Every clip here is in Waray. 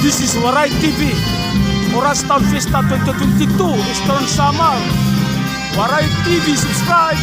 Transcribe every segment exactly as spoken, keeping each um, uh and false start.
This is Waray T V. Oras Town Fiesta twenty twenty-two, Eastern Samar. Waray T V, subscribe!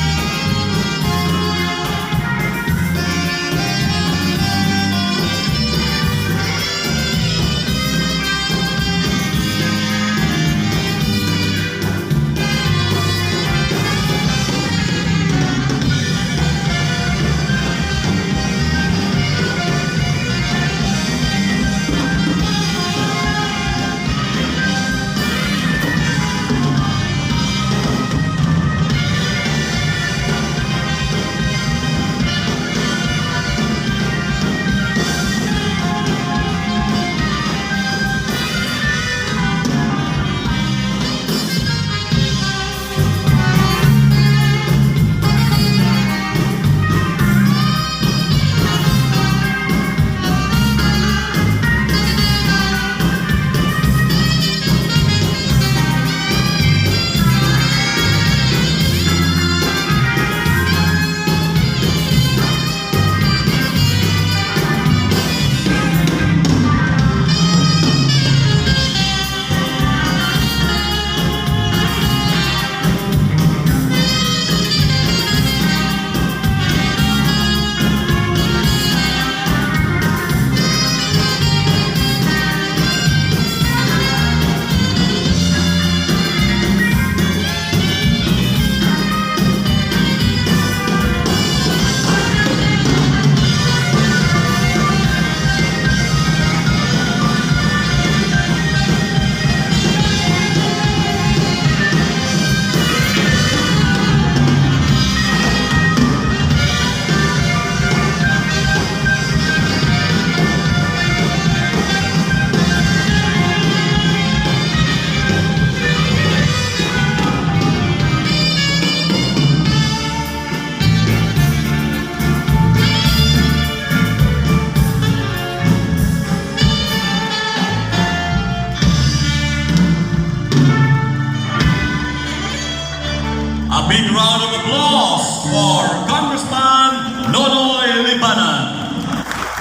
Big round of applause for Congressman Nonoy Libanan,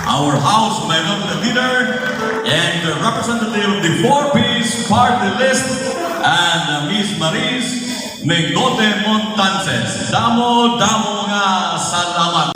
our House Minority Leader and the representative of the Four Ps Party List, and Miss Maris Mingote Montances. Damo-damo nga salamat.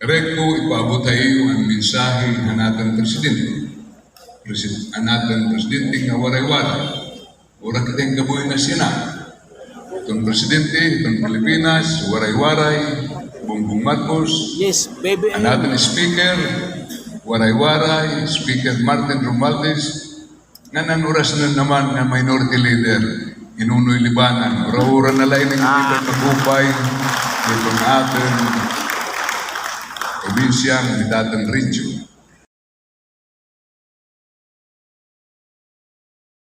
Reko, ipaabot ha iyo an mensahe han aton presidente. Presid-, an aton presidente nga Waray-Waray. Ura kita hin kabuhi nga Senado. Iton presidente, iton Pilipinas, Waray-Waray, Bongbong Marcos. Yes, baby. An aton speaker, Waray-Waray, Speaker Martin Romualdez, ngan an oras na naman nga minority leader, hi Nonoy Libanan, ura-ura na la ini nga leader nga mag-upay hiton aton probinsya, hiton aton region.